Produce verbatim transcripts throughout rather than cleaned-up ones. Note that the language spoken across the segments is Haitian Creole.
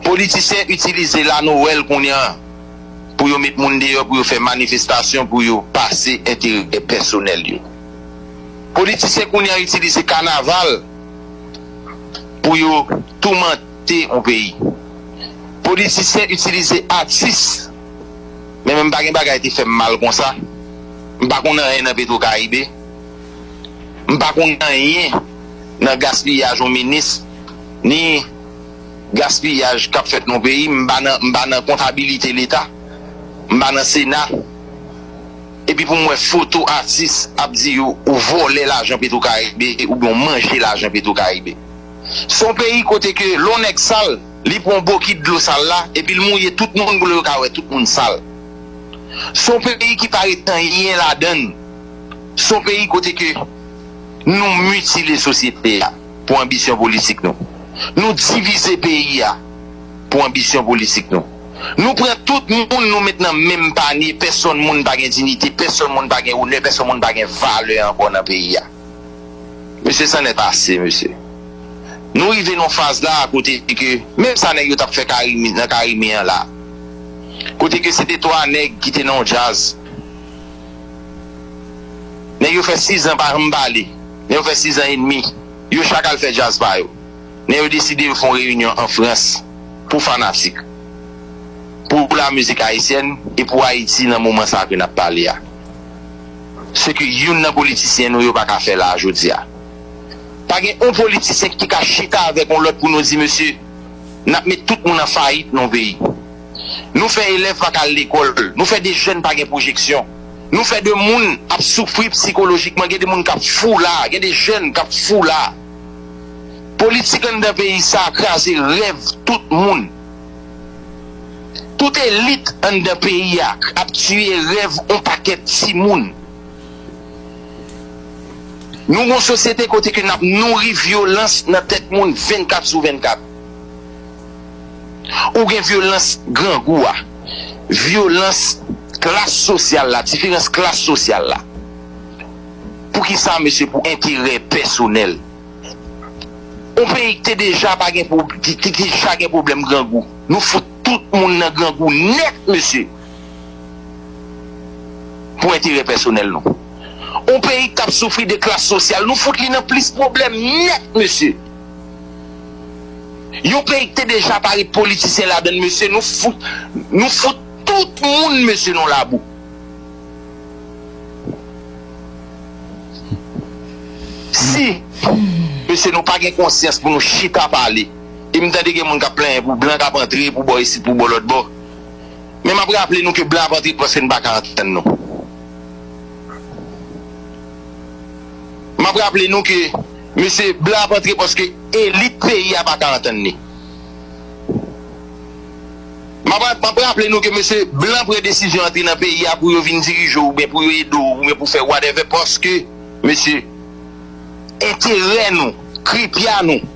Politisyen itilize lanowèl kounye a pou yo met moun deyò, pou yo fè manifestasyon, pou yo pase enterè pèsonèl yo. Politisyen kounye a itilize kanaval pou yo toumante yon peyi. Politisyen itilize atis, men menm pa gen bagay te fè m mal konsa. M pa konn anyen nan Petro Karibe. M pa konn anyen nan gaspiyaj yon minis, ni gaspiyaj k ap fèt nan peyi. M pa nan, m pa nan kontabilite Leta. M pa nan Sena. Epi pou m wè foto atis ap di yo ou vòlè lajan Petro Karibe oubyen w manje lajan Petro Karibe. Se yon peyi kote ke lè yon nèg sal, li pran yon bokit dlo sal la, epi l mouye tout moun pou yo ka wè tout moun sal. Se yon peyi ki pa ret anyen ladan l. Se yon peyi kote ke nou mitile sosyete a pou anbisyon politik nou. Nou divize peyi a pou anbisyon politik nou. Nou pran tout moun, nou met nan menm panye, pèsonn moun pa gen diyite, pèsonn moun pa gen onè, pèsonn moun pa gen valè ankò nan peyi a. Mesye, c'en est assez, mesye. Nou rive nan faz la kote ke menm sa nèg yo t ap fè Karimi, nan Karimi an la. Kote ke se te twa nèg ki te nan yon djaz. Nèg yo fè sizan pa janm pale. Nèg yo fè sizan edmi. Yo chak al fè djaz pa yo. Nèg yo deside yo fè yon reyinyon an Frans pou fanatik, pou lamizik ayisyèn e pou Ayiti nan moman sa ke n ap pale a. Se ke youn nan politisyen nou yo pa ka fè la a jodi a. Pa gen yon politisyen ki ka chita avèk yon lòt pou nou di, mesye, n ap met tout moun an fayit nan yon peyi. Nou fè elèv pa ka al lekòl. Nou fè de jèn pa gen pwojeksyon. Nou fè de moun ap soufri sikolojikman. Gen de moun k ap fou la. Gen de jèn k ap fou la. Politik anndan peyi sa a kraze rèv tout moun. Tout elit anndan peyi a ap tiye rèv yon pakèt timoun. Nou gon sosyete kote ke n ap nouri vyolans nan tèt moun vennkat sou vennkat. Ou gen vyolans grangou a, vyolans klas sosyal la, diferans klas sosyal la. Poukisa, mesye? Pou enterè pèsonèl. Yon peyi ki te deja pa gen pwob-, ki, ki, ki deja gen pwoblèm grangou. Nou fout tout moun nan grangou nèt, mesye. Pou enterè pèsonèl nou. Yon peyi k ap soufri de klas sosyal, nou fout li nan plis pwoblèm nèt, mesye. Yon peyi ki te deja pa gen politisyen ladan l, mesye, nou fout, nou fout tout moun, mesye, nan labou. Si, mesye, nou pa gen konsyans pou nou chita pale, e m tande gen moun k ap plenyen pou blan k ap antre, pou bò isit, pou bò lòt bò. Men m ap raple nou ke blan ap antre paske n pa ka antann nou. M ap raple nou ke, mesye, blan ap antre paske elit peyi a pa ka antann li. M ap, m ap raple nou ke, mesye, blan pran desizyon antre nan peyi a pou yo vin dirije w, oubyen pou yo ede w, oubyen pou fè whatever, paske, mesye, enterè nou, kripya nou,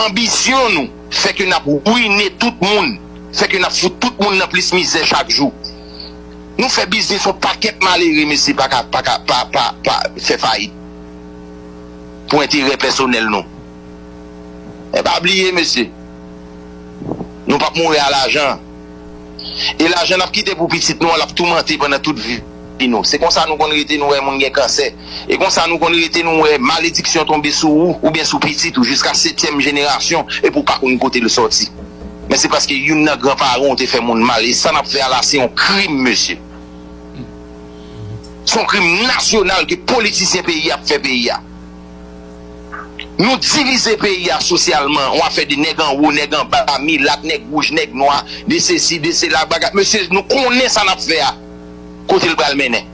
anbisyon nou, fè ke n ap wine tout moun, fè ke n ap fout tout moun nan plis mizè chak jou. Nou fè biznis yon pakèt malere, mesye, pa ka, pa ka, pa, pa, pa fè fayit pou enterè pèsonèl nou. E pa bliye, mesye, nou p ap mouri a lajan. E lajan n ap kite pou pitit nou an, l ap toumante pandan tout vi nou. Se konsa nou konn rete, nou wè moun gen kansè. E konsa nou konn rete, nou wè malediksyon tonbe sou ou oubyen sou pitit ou jiska setyèm jenerasyon, epi w pa konn kote l sòti. Men se paske youn nan granparan w te fè moun mal. E sa n ap fè a la, se yon krim, mesye. Se yon krim nasyonal ke politisyen peyi a ap fè peyi a. Nou divize peyi a sosyalman, yon afè de nèg anwo, nèg anba, milat, nèg wouj, nèg nwa, de sesi, de sela, bagay. Mesye, nou konnen sa n ap fè a, kote l pral mennen.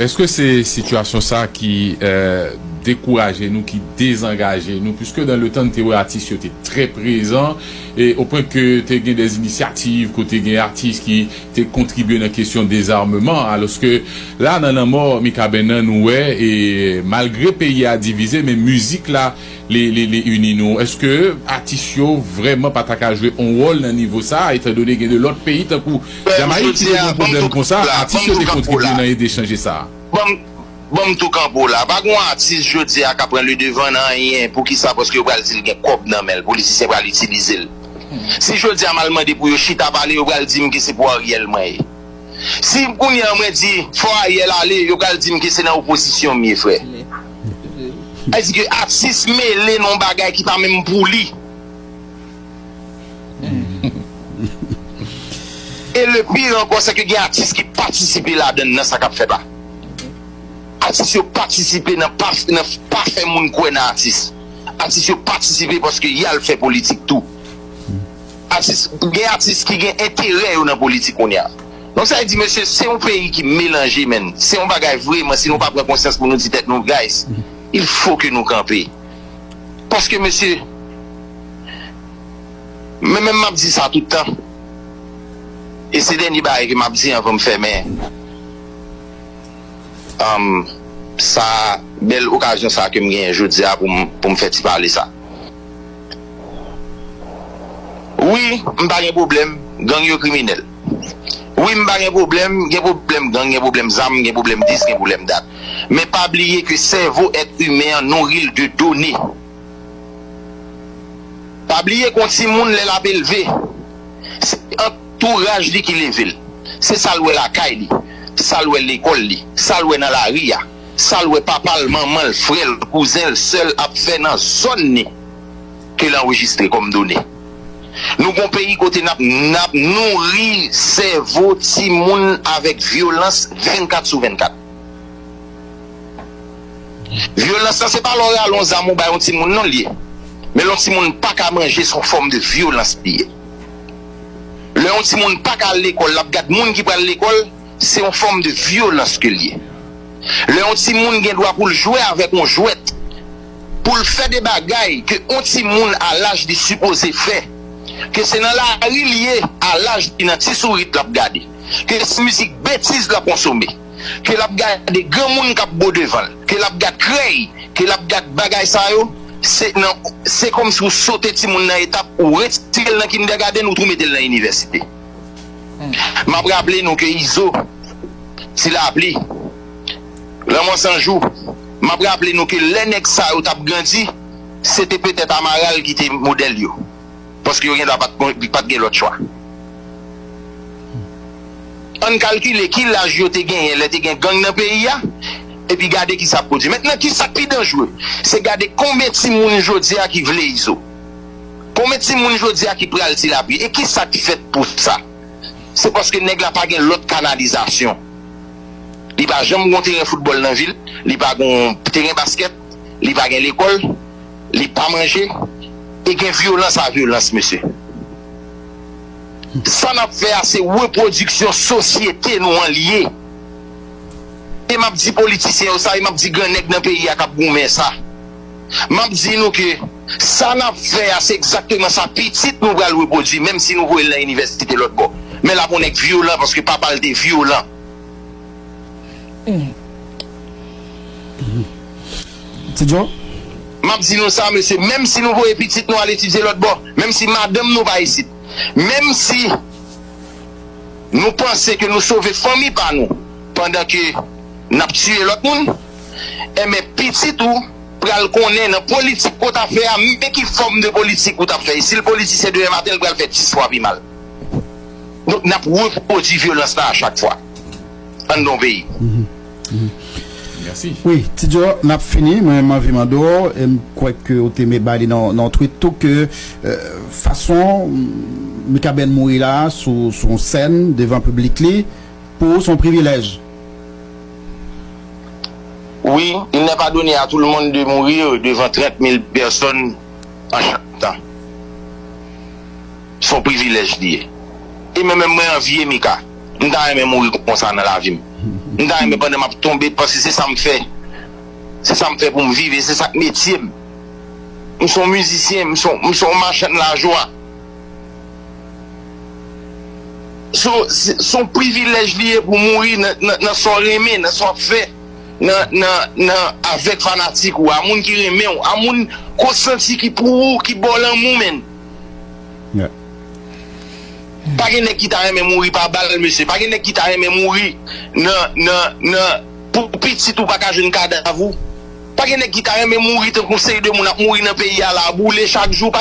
Èske se sitiyasyon sa ki, eh, dekouraje nou, ki dezangaje nou? Piske dan le tan, n te wè atis yo te trè prezan, e o pwen ke te gen de inisyativ kote gen atis ki te kontribye nan kesyon dezarmeman, alòske la, nan lanmò Mikaben nan, nou wè, e malgre peyi a divize, men mizik la, li, li, li ini nou. Èske atis yo vrèman pa ta ka jwe yon wòl nan nivo sa, etandone gen de lòt peyi, tankou Jamayik, ki te gen yon pwoblèm konsa, atis yo te kontribye nan ede chanje sa? Ban m, Ban m tou kanpe w la. Pa gen yon atis jodi a k ap pran ledevan nan anyen. Poukisa? Paske yo pral di l gen kòb nan men l. Politisyen pral itilize l. Si jodi a m al mande pou yo chita pale, yo pral di m ke se pou Ariel mwen ye. Si kounye a mwen di fò Ariel ale, yo pral di m ke se nan opozisyon m ye, frè. Sa vle di ke atis mele nan yon bagay ki pa menm pou li. E le pire ankò, se ke gen atis ki patisipe ladann nan sa k ap fèt la. Atis yo patisipe nan pa, nan pa fè moun kwè nan atis. Atis yo patisipe paske y al fè politik tou. Atis, gen atis ki gen enterè yo nan politik kounye a. Donk sa vle di, mesye, se yon peyi ki melanje, menn. Se yon bagay vreman, si nou pa pran konsyans pou nou di tèt nou, guys, il faut que nou kanpe. Paske, mesye, men menm m ap di sa tout tan. E se dènye bagay ke m ap di anvan m fèmen, um, sa, bèl okazyon sa ke m genyen jodi a pou m, pou m fè ti pale sa. Wi, m pa gen pwoblèm, gang yo kriminèl. Wi, m pa gen pwoblèm, gen pwoblèm gang, gen pwoblèm zam, gen pwoblèm dis, gen pwoblèm dat. Men pa bliye ke sèvo èt imen an nouri l de done. Pa bliye ke yon timoun, lè l ap elve, se antouraj li ki leve l. Se sa l wè lakay li, sa l wè lekòl li, sa l wè nan lari a, sa l wè papa l, manman l, frè l, kouzen l, sè l ap fè nan zòn li ke l anrejistre kòm done. Nou gon peyi kote n ap, n ap nouri sèvo timoun avèk vyolans vennkat sou vennkat. Vyolans lan, se pa lè w rale yon zam ou bay yon timoun non l ye. Men lè yon timoun pa ka manje, se yon fòm de vyolans li ye. Lè yon timoun pa ka al lekòl, l ap gad moun ki pral lekòl, se yon fòm de vyolans ke l ye. Lè yon timoun gen dwa pou l jwe avèk yon jwèt, pou l fè de bagay ke yon timoun a laj li sipoze fè, ke se nan lari l ye, a laj li, nan ti sourit l ap gade, ke se mizik betiz l ap konsome, ke l ap gade granmoun k ap bo devan l, ke l ap gad krèy, ke l ap gad bagay sa yo, se nan, se kòmsi w sote timoun nan etap, ou retire l nan kindègadenn, ou tou mete l nan inivèsite. M ap raple nou ke Izo, Ti Lapli, Lanmò San Jou, m ap raple nou ke lè nèg sa yo t ap grandi, se te petèt Amaral ki te modèl yo. Paske yo gendwa pa t, pa t gen lòt chwa. Ann kalkile ki laj yo te genyen lè te gen gang nan peyi a, epi gade ki sa ap pwodui. Mentnan, ki sa k pi danjere? Se gade konbyen timoun jodi a ki vle Izo. Konbyen timoun jodi a ki pral Ti Lapli? E ki sa k fèt pou sa? Se paske nèg la pa gen lòt kanalizasyon. Li pa janm gon teren foutbòl nan vil, li pa gon teren baskèt, li pa gen lekòl, li pa manje, e gen vyolans a vyolans, mesye. Sa n ap fè a, se repwodiksyon sosyete nou an li ye. E m ap di politisyen yo sa, e m ap di gran nèg nan peyi a k ap goumen sa. M ap di nou ke sa n ap fè a, se egzakteman sa pitit nou pral repwodui, menm si nou voye l nan inivèsite lòt bò. Men l ap yon nèg vyolan, paske papa l te vyolan. Ti Djo? M ap di nou sa, mesye, menm si nou voye pitit nou al etidye lòt bò, menm si madanm nou pa isit, menm si nou panse ke nou sove fanmi pa nou pandan ke n ap tiye lòt moun, enben, pitit ou pral konnen nan politik ke w t ap fè a, men ki fòm de politik ou t ap fè. E si l politisyen demen maten, l pral fè dis fwa pi mal. Donk, n ap repwodui vyolans lan a chak fwa anndan yon peyi. Mèsi. Wi, Ti Djo, n ap fini. Mwen, m anvi mande w, e m kwè ke w te met bay li nan, nan yon tweet tou, ke, euh, fason Mikaben mouri la, sou, sou yon sèn, devan piblik li, pou ou, se yon privilèj. Oui, il n'est pas donné à tout le monde de mourir devant trente mille personnes en chantant. Se yon privilèj li ye. E mwen menm, mwen anvye Mika. M ta renmen mouri konsa nan lavi m. M ta renmen pandan m ap tonbe, paske se sa m fè. Se sa m fè pou m viv, e se sa k metye m. M se yon mizisyen, m se yon, m se yon machann lajwa. So, se, se yon privilèj li ye pou mouri nan, nan, nan sa w renmen, nan sa w ap fè, nan, nan, nan, avèk fanatik ou, a moun ki renmen w, a moun ke w santi ki pou ou, ki ba w lanmou, menn. Yeah. Pa gen nèg ki ta renmen mouri pa bal, mesye. Pa gen nèg ki ta renmen mouri nan, nan, nan, pou pitit ou pa ka jwenn kadav ou. Pa gen nèg ki ta renmen mouri tankou seri de moun ap mouri nan peyi a la, boule chak jou. Pa